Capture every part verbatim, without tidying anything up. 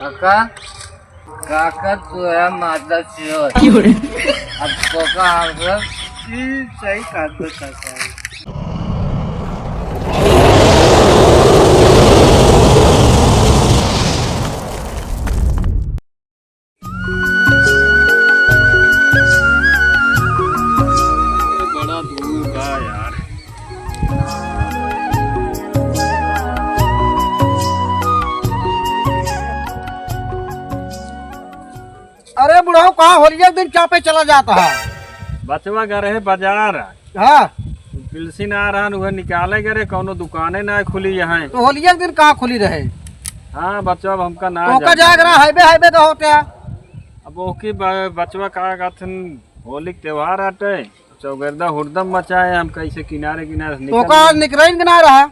काका, काका, तू है माता चोर। अब तो का हम सब ई सही कहत बा काका। बड़ा धूप बा यार। अरे बुढ़ऊ, कहाँ होलिया के दिन चापे चला जात है? बचवा गए रहे बाजार। हाँ। पिलसिन आ रहन, उहे निकाले गए रहे, कौनो दुकाने ना खुली यहाँ। तो होलिया के दिन कहाँ खुली रहे? हाँ बचवा, अब हमका ना तो ओका जाए जाए के रहा, हाईवे, हाईवे का होते हैं। अब ओकी ब-, बचवा का कहथिन, होली के त्योहार आटे, चौगरदा हुरदम मचाए, हम कैसे किनारे किनारे से तो निकल ओका गए। निकरइन के ना रहा।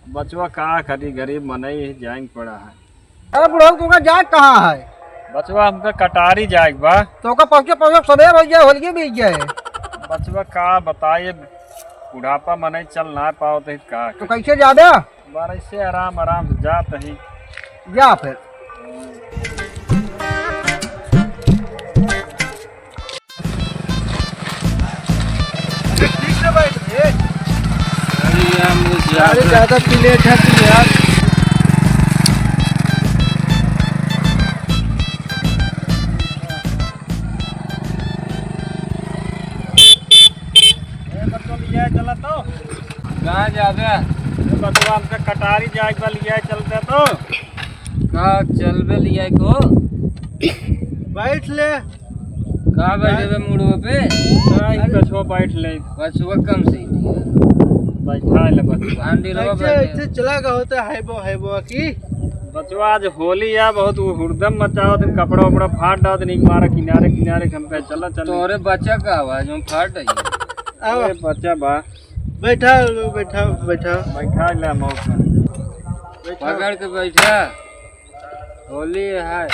बचवा का करी, गरीब मनई है, जाए के पड़ा है। अरे बुढ़ऊ, तोका जाए कहाँ है? बचवा, हमका कटारी जाए के बा। तोका पहुँचे पहुँचे सबेर होइ जाए, होलिये बीत जाए। बचवा, का बताए, बुढ़ापा मनई चल ना पावत है, का तो करी? कैसे जाबे? बारह से आराम आराम से जात ही। जा फिर। अरे ठीक से बैठ बे। अरे यार, मुझे अरे ज्यादा ज्यादा पी लेत है तू यार। ए, बच्चों, लिया चला तो। कहाँ जाबे? ए, बचवा, हमका कटारी जाए के बा, लिया चलते तो। का चलबे लिया को? बैठ ले। का बैठे बे मुड़वा पे? नहीं, अरे। कछुआ बैठ ले। कछुआ कम से ही। बैठा ले बचवा। हांडी लो कैसे बैठे। ऐसे चला गया होता है, हाय बो, हाय बो की? बचवा, आज होली है, बहुत हुड़दम मचावत है, कपड़ा उपड़ा फाट डालत है, नहीं मारा किनारे किनारे, हम कहे चला चल। तोरे बच्चा का आवाज में फाट है। आवा। अरे बच्चा बा। बैठा लो, बैठा, बैठा। बैठा ले मौका। बैठा। पकड़ के बैठा। होली है।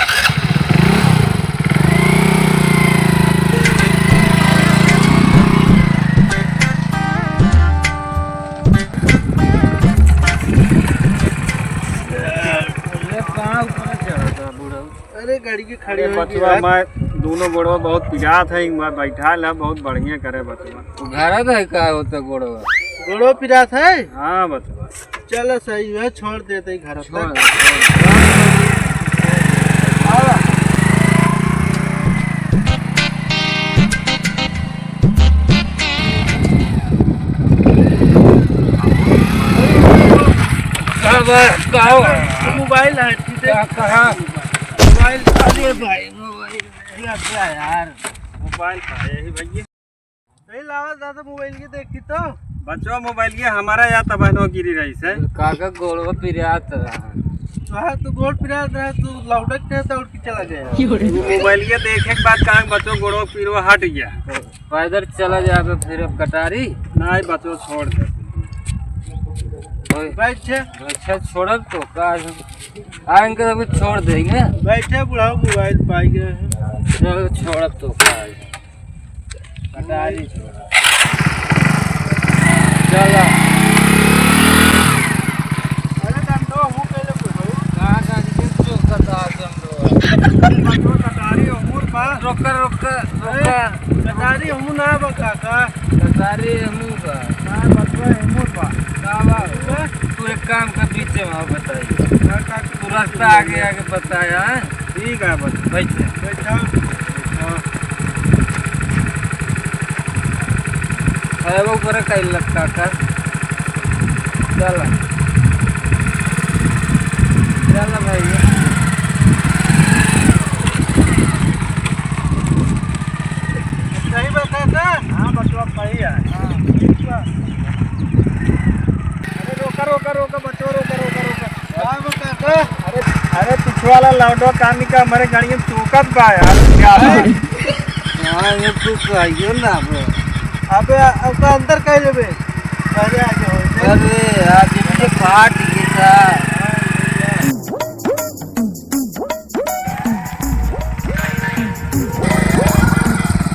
ये कहाँ ऊपर चढ़ा था बूढ़ा? अरे, गाड़ी के खड़ी अरे, हो बचवा, गया। मैं दोनों गोड़वा बहुत पिरात है, मैं बैठा ला, बहुत बढ़िया करे बचवा। उघारत है का होता गोड़वा? गोड़वा पिरात है? हाँ, बचवा। चलो, सही है, छोड़ देते हैं घर छोड़, तक। छोड़। हाँ। का बा, का हो? मोबाइल है, ठीक है? का, कहाँ? मोबाइल, अरे भाई, मोबाइल, क्या, क्या यार? मोबाइल का है, यही भैया। नहीं लावा दादा, मोबाइल के देखी तो। बचवा, मोबाइल के हमारा या तबहनो गिरी रही से। काका गोड़वा पिरात रहा। तो हाँ, तो गोड़ पिरात रहा, तो लौटक थे, दौड़ के चला गया। वो मोबाइल के देखे के बाद कहाँ बचवा गोड़वा पिरवा हट गया। पैदल चला जाबे फिर अब कटारी। नहीं बचवा, छोड़ दे। ओए। बैठ छे। अच्छा, छोड़ब तो का? आएंगे तो अभी छोड़ देंगे। बैठे बुढ़ाऊ, मोबाइल पाई गए हैं। चलो, छोड़ब तो का? कटारी छोड़ा। चला। अरे, डंडो, हूँ पहले बुढ़ाऊ। कहाँ का जी, चुप करता है डंडो। बचवा, कटारी उमूर बा। रोका, रोका, रोका। कटारी हमू ना बा काका। कटारी हमू बा। ना बचवा, हमू बा। का बा? बा? तू एक काम कर, बीच में आओ, बताइए। का, का? तू रास्ता आगे, आगे बताया, हाँ? ठीक है, बस। बैठ जा। बैठा। हाँ। है वो ऊपर कहीं लग काका। चला। चला भाई। सही बात है सर। हाँ, बचवा सही है। हाँ, ठीक बा। अरे रोका, रोका, रोका, बचवा, रोका, रोका, रोका। का बा काका? अरे, अरे, पिछवाला लौंडवा कानी का हमारे गाड़ी में चौकत बा यार। क्या है? हाँ, ये तू कहियो ना अब। अबे, अब तो अंदर कह लेबे। अरे, आगे हो। अरे, आज इसके पार्ट ये था।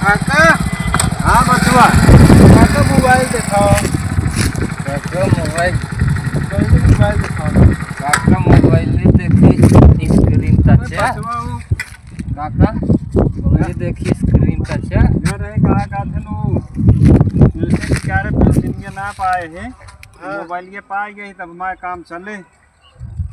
काका? हाँ, बचवा। काका, मोबाइल देखाओ। काका, मोबाइल। पहले मोबाइल देखाओ। काका, मोबाइल नहीं देखी, screen touch। क्या? बचवा हो। काका, वही देखी screen पे, अच्छा। यार, रहे कहा का थे नु, जैसे कि क्या रे, पेंसिलिया ना पाए हैं, हाँ। मोबाइलिया पाए गए, तब हमारे काम चले।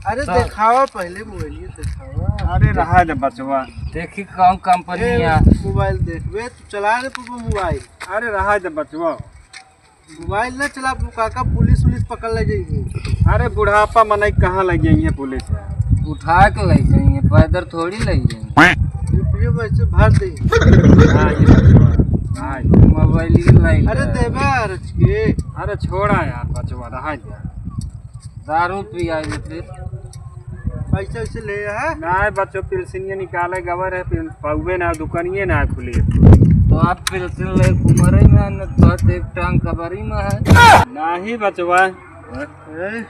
अरे, तो देखावा पहले, मोबाइलिया देखावा। अरे, रहा दे बचवा। देखी कौन कंपनी ए, है। मोबाइल देखबे, तू चला रे पप्पू मोबाइल। अरे, रहा दे बचवा। मोबाइल ना चला, काका, पुलिस उलिस पकड़ ले जाइए। अरे, बुढ़ापा मनई कहाँ ले जाइए पुलिस? उठा के ले जाइए, पैदल थोड़ी ले जाइए। रुपये वैसे भर दे। हाँ, ये बचवा। हाँ, ये। मोबाइल ही लाई अरे, है। देबे यार, रच के। अरे, छोड़ा यार, बचवा, रहा दे। दारू पियाई फिर। पैसा वैसे ले है? ना, बच्चों, पेंसिलिया निकाले गवर है, पेन-, पाउबे ना, दुकानिए ना खुली। तो आप पेंसिल ले घूम रही में, न तो एक टांग कबरी में है। नाही बचवा। हैं?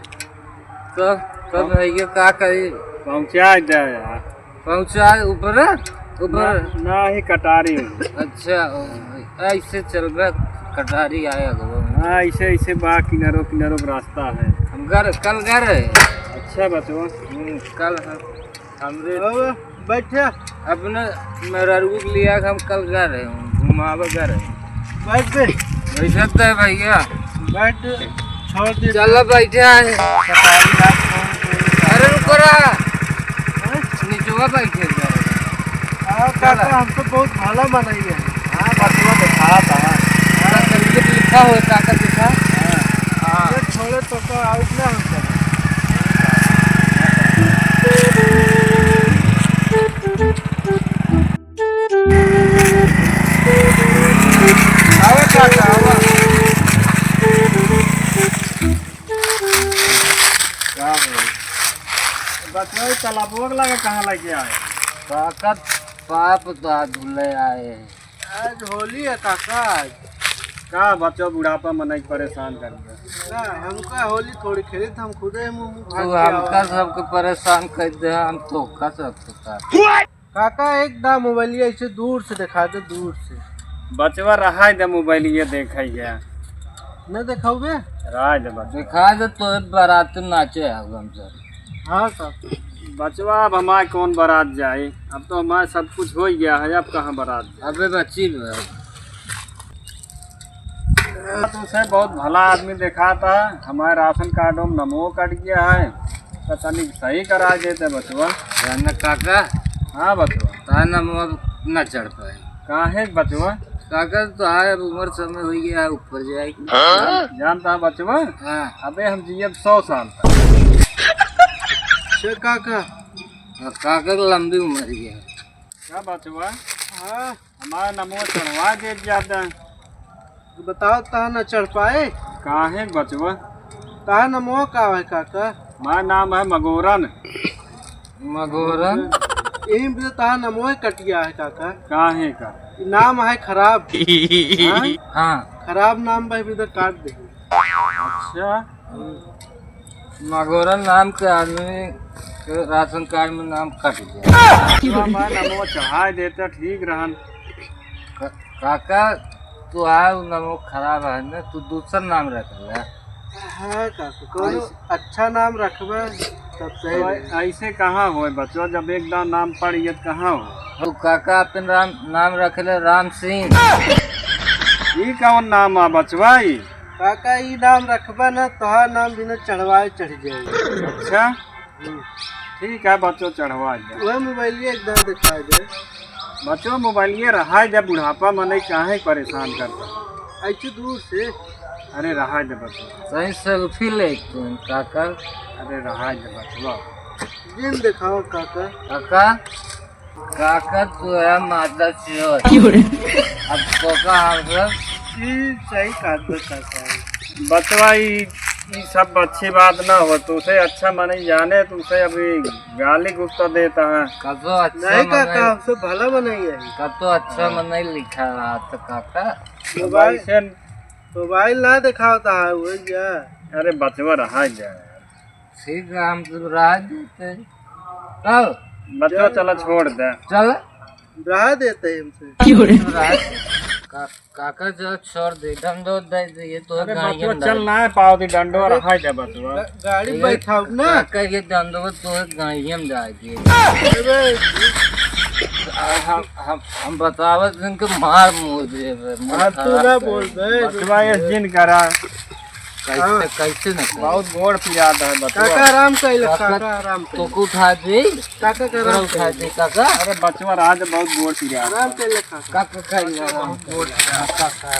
तो, तो भैया का करी? पहुँचा दे यार। पहुँचा ऊपर, ऊपर। ना, ना ही कटारी। अच्छा, ओ, ऐसे चल रहा, कटारी आया अगवा। हाँ, ऐसे, ऐसे बा, किनारो, किनारो के रास्ता है। हम घर, कल घर है। अच्छा बचवा। हम्म, कल हम, हमरे अब बैठे। अपने मेहरारू के लिया के हम कल घर है, घुमावे घर है। बैठ बे। बैठत है भैया। बैठ, छोड़ दे। चलो बैठे हैं। कटारी रात को। अरे रुको रहा। हैं? निचवा बैठे हैं। हाँ, काका, हम तो बहुत भला मनई है। हाँ, बचवा दिखा था। हाँ, कल के लिखा हो, काका दिखा। हाँ। हाँ। ये छोड़े तो का आउट ना हम करें। आवा काका, आवा। का हो? बचवा, ई तालाबवा के लगे कहाँ लेके आए? काका, पाप तो हाथ धुले आए हैं। आज होली है काका, आज। का बचवा, बुढ़ापा मनई परेशान कर दे। ना, हमका होली थोड़ी खेली, तो हम खुदे मुँह मुँह भाग तू के हमका आवा। सबके परेशान कर दे, हम तो का सब का। काका, एक दा मोबाइलिया ऐसे दूर से देखा दे, दूर से। बचवा, रहा दे मोबाइलिया, देखा गया। न देखाओगे? रहा दे बचवा। देखा दे तो बारात नाचे आगम सर। हाँ सर। बचवा, अब हमारे कौन बारात जाए? अब तो हमारे सब कुछ हो गया है, अब कहाँ बारात जाए? अबे बच्ची में। तुमसे बहुत भला आदमी देखा था, हमारे राशन कार्ड में नमो कट गया है, तो तनिक सही करा देते बचवा। जाना काका? हाँ बचवा। ता नमो न चढ़ पाए। काहे बचवा? काका तो है, अब उम्र समय हो गया है, ऊपर जाए। हाँ? जानता है बचवा? हाँ। अबे हम जियब सौ साल तक। अच्छा काका। हाँ, काका तो लंबी उम्र गया। का बचवा? हाँ। हमारा नमो चढ़वा दे ज्यादा। बताओ, तहा न चढ़ पाए? काहे बचवा? तहा नमो का है काका? हमारा नाम है मगोरन। मगोरन? यही में से तहा नमो कट गया है काका। काहे का? ये नाम है खराब। हाँ? हाँ। खराब नाम भाई इधर काट दे। अच्छा। मगोरन नाम के आदमी के राशन कार्ड में नाम कट गया। तो हमारा नमो चढ़ा देता, ठीक रहन। क-, काका, तू आ, उ नमो खराब है ना, तू दूसर नाम रख ले। हाँ काका, कौनो ऐसे अच्छा नाम रखबे, तब सही तो रही। ऐसे कहाँ होए बचवा, जब एक दान नाम पड़ गया तो कहाँ हो? तू काका अपन राम, नाम रख ले राम सिंह। ई कौन नाम आ बचवा ई? काका, ई नाम रखबा ना, तोहार नाम बिना चढ़वाए चढ़ जाए। अच्छा? हम्म। ठीक है बच्चों, चढ़वा दे। वह मोबाइलिया एकदम दिखा दे। बच्चों, मोबाइलिया रहा दे, बुढ़ापा मनई काहे परेशान करता? ऐसे दूर से। अरे रहा दे बच्चों। सही सेल्फी ले तू काका। अरे रहा दे बच्चों। दिन दिखाओ काका। काका, काका, तू है माता चोर। क्यों रे? अब तो का हम सब ई सही कहत बा काका। बचवा, ई, ई सब अच्छी बात ना हो। तू से अच्छा मनई जाने, तू से अभी गाली गुप्ता देता है। कतो अच्छा नहीं काका, मनई, हमसे भला मनई है। कतो अच्छा हाँ। मनई लिखा रहा तो काका। मोबाइल, ऐसे मोबाइल ना दिखावता है, वही क्या? अरे बचवा, रहा जा। ठीक है, हम तो रहा देते हैं। चल। बच्चा, चला, छोड़ दे। चल। रहा देते हैं हमसे। क्यों रे? रहा दे। का-, काका जो छोड़ दे, डंडो दे दे, ये तो अरे गाड़ियाँ बचवा, में चल डाल। ना पाओ दी डंडो अरे रहा जा बचवा। गा-, गाड़ी ये बैठाओ ना। काका ये डंडो तो गाड़ियाँ में डाल दिए। अरे हम, हम, हम बतावत इनके मार मुँह दे, मुँह हाँ, तू खराब ना कर बोल दे। बचवा ये जिन करा। कैसे, हाँ। कैसे न करे? बहुत गोड़ पिरात है बचवा। काका आराम कैले, काका, काका आराम तो कैले। को उठा दे। काका का आराम उठा कैले। दे, काका। अरे बचवा राज बहुत गोड़ पिरात है। आराम कैले काका। काका कैले आराम। बहुत गोड़ पिरात। काका,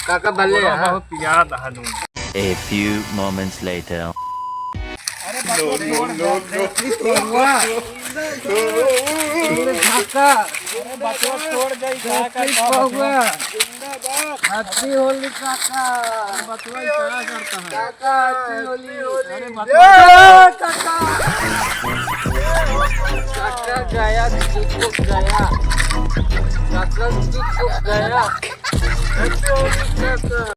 काका भले बचवा है। बहुत पिरात है नू। A few moments later. अरे बचवा छोड़ दे। अरे काका। अरे बचवा छोड़ दे, काका, काका बचवा। Happy होली काका। बचवा, ई का करता है? काका, happy होली। अरे, बचवा। ए, काका। काका गया, तू तो गया। काका, तू तो गया। Happy होली काका।